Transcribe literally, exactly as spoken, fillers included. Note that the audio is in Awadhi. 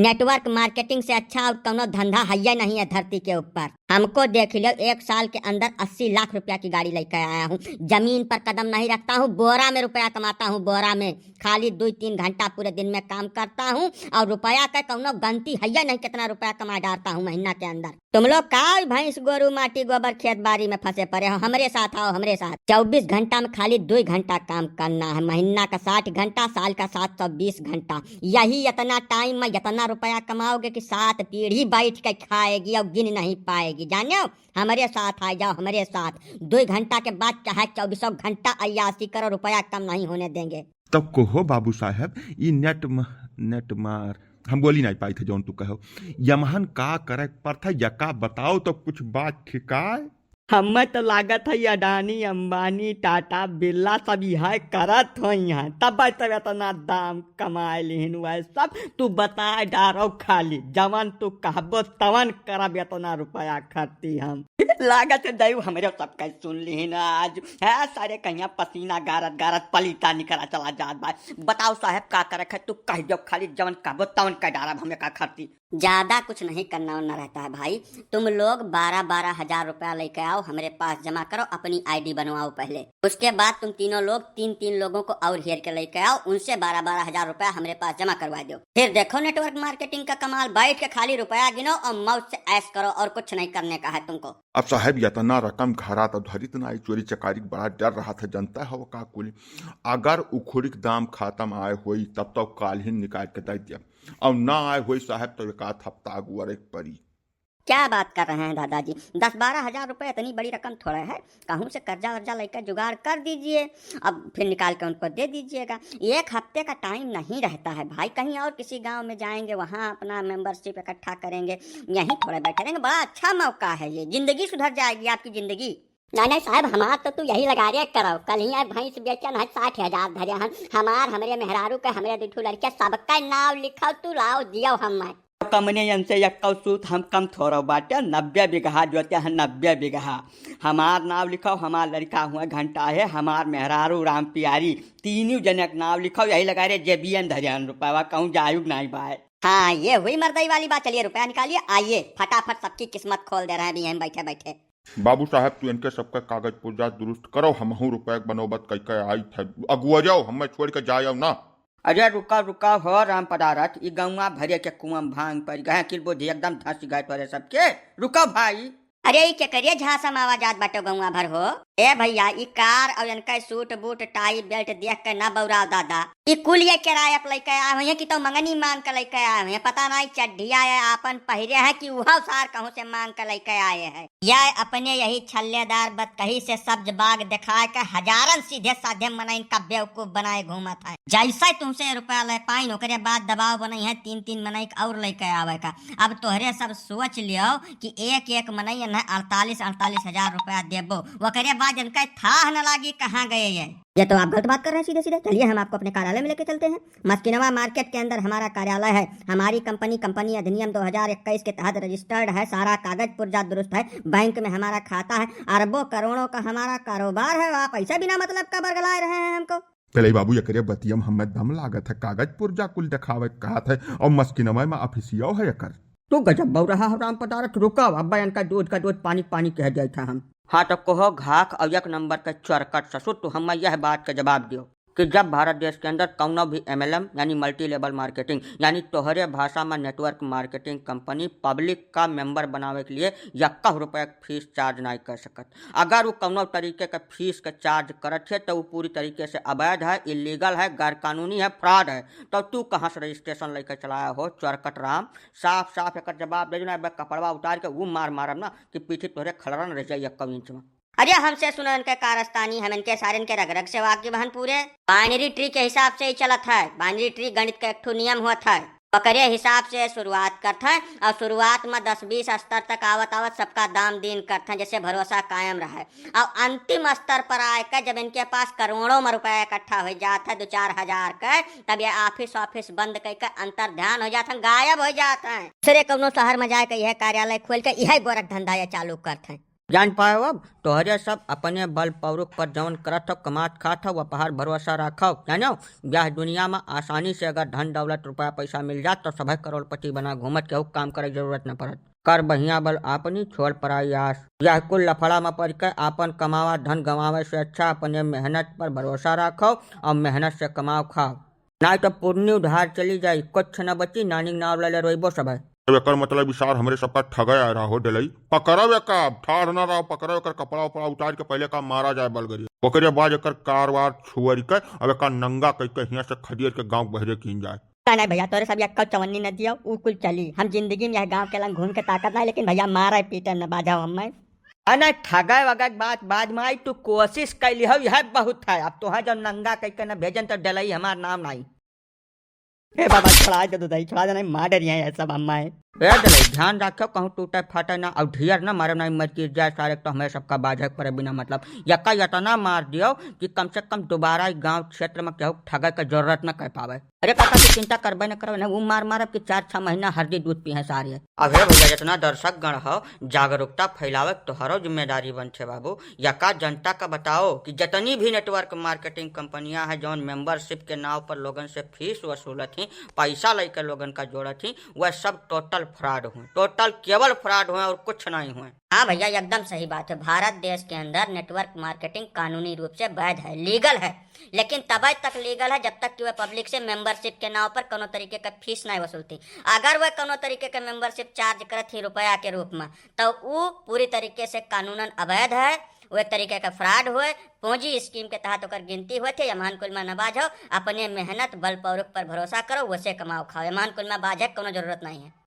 Network marketing से अच्छा और कौनो धंधा है नहीं है धरती के ऊपर। हमको देख लो, एक साल के अंदर अस्सी लाख रुपया की गाड़ी लेके आया हूँ। जमीन पर कदम नहीं रखता हूँ, बोरा में रुपया कमाता हूँ, बोरा में। खाली दो तीन घंटा पूरे दिन में काम करता हूँ और रुपया का कौनो गनती है नहीं, कितना रुपया कमा डालता हूँ महीना के अंदर। तुम लोग का भैंस, गोरू, माटी, गोबर, खेत बारी में फंसे पड़े हो? हमरे साथ आओ, हमरे साथ। चउबीस घंटा में खाली दो घंटा काम करना है, महीना का साठ घंटा, साल का सात सौ बीस घंटा। यही इतना time में इतना रुपया कमाओगे कि सात पीढ़ी बैठ के खाएगी और गिन नहीं पाएगी। जाने हो, हमरे साथ आ जाओ, हमरे साथ। दो घंटा के बाद चाहे चउबीसों घंटा अय्यासी करो, रुपया कम नहीं होने देंगे। तब कहो बाबू साहब, ई नेट म-, नेट मार, हम बोली नहीं पाई थे जौन तू कहो। यमहन का करे के पड़त है, यका बताओ तो कुछ बात ठिकाए। हमें तो लागत है अडानी, अंबानी, टाटा, बिरला सब यह करत हो यहाँ, तब सब इतना दाम कमाए लिहिन। वह सब तू बताए डारो खाली, जवन तू कहबो तवन करब, इतना रुपया खर्ची हम। लागत है दयू हमरे सब कह सुन लिहिन आज। है सारे कहिया पसीना गारत गारत पलीता निकला चला जात बा। बताओ साहब का करे है, तू कह दो खाली, जवन कहबो तवन कह डारब हम एका खर्ची। ज्यादा कुछ नहीं करना उन्ना रहता है भाई। तुम लोग बारह बारह हजार रुपया लेके आओ, हमरे पास जमा करो, अपनी ID बनवाओ पहले। उसके बाद तुम तीनों लोग तीन तीन लोगों को और हेर के लेके आओ, उनसे बारह बारह हजार रुपया हमरे पास जमा करवा दो। फिर देखो network marketing का कमाल, बैठ के खाली रुपया गिनो और मौज से ऐश करो, और कुछ नहीं करने का है तुमको। अब साहब, इतना रकम घरा तो धरित ना, चोरी चकारी के बड़ा डर रहा था, जनता है वो का कुल। अगर उखुड़ी के दाम खत्म आए होई, तब तो काल ही निकाल के दे दिया, और ना आए होई साहब, तो एक आध हफ्ता अगुआरे के पड़ी। क्या बात कर रहे हैं दादाजी, दस बारह हजार रुपये इतनी बड़ी रकम थोड़ा है, कहूँ से कर्जा वर्जा लेकर जुगाड़ कर दीजिए, अब फिर निकाल के उनको दे दीजिएगा। एक हफ्ते का time नहीं रहता है भाई, कहीं और किसी गांव में जाएंगे, वहाँ अपना membership इकट्ठा करेंगे, यहीं थोड़े बैठे रहेंगे। बड़ा अच्छा मौका है ये, जिंदगी सुधर जाएगी आपकी जिंदगी। नहीं, नहीं साहब, हमार तो तू यही लगा रे करो, कल ही यार भैंस बेचन है साठ हजार धरे हन, हमार, हमरे मेहरारू के, हमरे दू ठो लड़के, सबका नाव लिखाओ, तू लाओ, दियो हम मैं। कमने यन से यक्कौ सूत हम कम थोड़ो बाटे, नब्बे बीघा जोते हैं, नब्बे बीघा। हमार नाव लिखाओ, हमार लड़का हुआ घंटा है, हमार मेहरारू राम प्यारी, तीनों जने के नाव लिखाओ, यही लगा रे जेबियन धरे हन रुपया, कहूँ जायुग नहीं बाय। हाँ, ये हुई मर्दई वाली बात। चलिए रुपया निकालिए, आइए फटाफट सबकी किस्मत खोल दे रहे हैं अभी हम बैठे बैठे। बाबू साहब, तू इनके सबका कागज पुर्जा दुरुस्त करो, हमहू रुपया के बनोबत कई के आई थे, अगुआ जाओ, हमें छोड़ के जाओ ना। अरे रुका, रुका हो राम पदारथ, ई गौवा भरे के कुआं में भांग पड़ गए, अकिल बुद्धि एकदम धस गए तोरे सबके। रुका भाई। अरे ई केकरे झांसा में आवा जात बाटो गौवा भर हो? ए भैया, ई कार और इनका सूट बूट टाई बेल्ट देख के ना बौराव दादा। ई कुल ये किराया पे लेके आए हुए हैं कि तो मंगनी मांग के लेके आए हुए हैं, पता नहीं चड्ढिया है आपन पहिरे हैं कि उहो सार कहूँ से मांग के लेके आए हैं। यह अपने यही छल्लेदार बतकही से सब्ज बाग दिखाए के हजारन सीधे साधे मनइन का बेवकूफ बनाए घूमत है। जैसे तुमसे रुपया ले पाइन, ओकरे बाद दबाव बनई है तीन तीन मनई के और लेके आवे का। अब तोहरे सब सोच लियो कि एक एक मनई इन्हें अड़तालीस अड़तालीस हजार रुपया देबो, ओकरे बाद इनका थाह न लागी कहाँ गए ये। ये तो आप गलत बात कर रहे हैं सीधे सीधे। चलिए हम आपको अपने कार्यालय में लेके चलते हैं। मस्किनवा मार्केट के अंदर हमारा कार्यालय है। हमारी कंपनी, कंपनी अधिनियम दो हज़ार इक्कीस के तहत रजिस्टर्ड है, सारा कागज पुर्जा दुरुस्त है, बैंक में हमारा खाता है, अरबों करोड़ों का हमारा कारोबार है। आप ऐसे बिना मतलब का बरगलाए रहे हैं हमको। पहले बाबू, एकरे बतिया में हमें दम लागत है, कागज पुर्जा कुल देखावे के कहत है, और मस्किनवा में ऑफिसियो है एकर। तू गजब बौराहा हो राम पदारथ, रुका, अब्बा इनका दूध का दूध पानी पानी कह दिया था हम। हाँ तो कहो घाख और एक नंबर के चरकट ससुर, तू हमें यह बात का जवाब दियो कि जब भारत देश के अंदर कौनो भी MLM यानी multi level marketing यानी तोहरे भाषा में network marketing company public का member बनावे के लिए यक्का रुपया फीस charge नहीं कर सकत। अगर वो कौनो तरीके के फीस के charge करत है तो वो पूरी तरीके से अवैध है, illegal है, गैर कानूनी है, fraud है। तो तू कहाँ से registration लेके चलाया हो चरकट राम? साफ साफ एकर जवाब दे दो, ना बे कपड़वा उतार के वो मार मारब ना कि पीठी तोहरे खलरन रह जाई यक्का इंच में। अरे हमसे सुनो इनके कारस्तानी, हम इनके सारे इनके रग रग से वाकिफ हन पूरे। Binary tree के हिसाब से ही चलत है। Binary tree गणित का एक ठो नियम होत है, ओकरे हिसाब से शुरुआत करत है और शुरुआत में दस बीस स्तर तक आवत आवत सबका दाम दीन करत है, जैसे भरोसा कायम रहे। और अंतिम स्तर पर आए के जब इनके पास करोड़ों में रुपया इकट्ठा हो जात है, दो चार हजार के, तब ये office office बंद करके अंतर ध्यान हो जात है, गायब हो जात है। दूसरे कौनो शहर में जाए के यह कार्यालय खोल के यह गोरख धंधा ये चालू करत है। जान पायो अब, तोहरे सब अपने बल पौरुख पर जवन करत हो, कमात खात हो, वह पहाड़ भरोसा राखो। जानो, यह दुनिया में आसानी से अगर धन दौलत रुपया पैसा मिल जात तो सभे करोड़पति बना घूमत, केहू काम करे जरूरत न पड़त। कर बहिया बल आपनी, छोड़ पराई आस। यह कुल लफड़ा में पड़ के आपन कमावा धन गंवावे से अच्छा अपने मेहनत पर भरोसा राखो और मेहनत से कमाओ खाओ, नाहीं तो पुरनी उधार चली जाई, कुछ न बची, नानी के नाव ले ले रोइबो सभे। अब एकर मतलब ई सार हमरे सबका ठगे आ रहा हो डलई। पकड़ो एका, अब ठाढ़ ना रहो, पकड़ो एकर कपड़ा उपड़ा उतार के पहले का मारा जाए बलगरी। ओकरे बाद एकर कारवार छुअर के अब एका नंगा कई के हियां से खदेड़ के गांव बहरे कीन जाए। ना, नहीं भैया, तोरे सब यक्का चवन्नी न दियो, ऊ कुल चली। हम जिंदगी में यह गांव के लंग घूम के ताकत नहीं, लेकिन भैया मारे पीटे न बाजाओ हमें। अरे ठगे वगे के बात बाद में आई, तू कोशिश कैली हो, यह बहुत है। अब तोहे जो नंगा कई के न भेजन तो डलई हमार नाम नहीं। ए बाबा, छोड़ा दे दो दाई, छोड़ा दे, नहीं मार डरिया है सब अम्मा है। ए डलई, ध्यान रखो, कहूँ टूटे फाटे ना, और ढियर ना मारो, नहीं मर गिर जाए सारे, तो हमें सबका बाझे पड़े बिना मतलब। यक्का यतना मार दियो कि कम से कम दोबारा ई गांव क्षेत्र में केहू ठगे के जरूरत न कर पावे। अरे काका, तू चिंता करबे न करबे ना, वो मार मारब कि चार छह महीना हरदी दूध पी हैं सारे। अब हे भैया, जितना दर्शक गण हो, जागरूकता फैलावे के तोहरो जिम्मेदारी बन छे बाबू। यका जनता का बताओ कि जितनी भी network marketing कंपनियां हैं, जौन membership के नाव पर लोगन से फीस वसूलत ही, पैसा लेकर लोगन का जोड़त ही, वह सब total fraud हुए, total केवल fraud हुए और कुछ नहीं हुए। हाँ भैया, एकदम सही बात है। भारत देश के अंदर network marketing कानूनी रूप से वैध है, legal है, लेकिन तबै तक legal है जब तक कि वह public से membership के नाव पर कोनो तरीके का फीस नहीं वसूलती। अगर वह कोनो तरीके का membership charge करत ही रुपया के रूप में, तो ऊ पूरी तरीके से कानूनन अवैध है, वो एक तरीके का fraud हुए। Ponzi scheme के तहत ओकर गिनती हुए थे। यमान कुल में न बाझो, अपने मेहनत बल पौरुख पर भरोसा करो, वैसे कमाओ खाओ। यमान कुल में बाझे कोनो जरूरत नहीं है।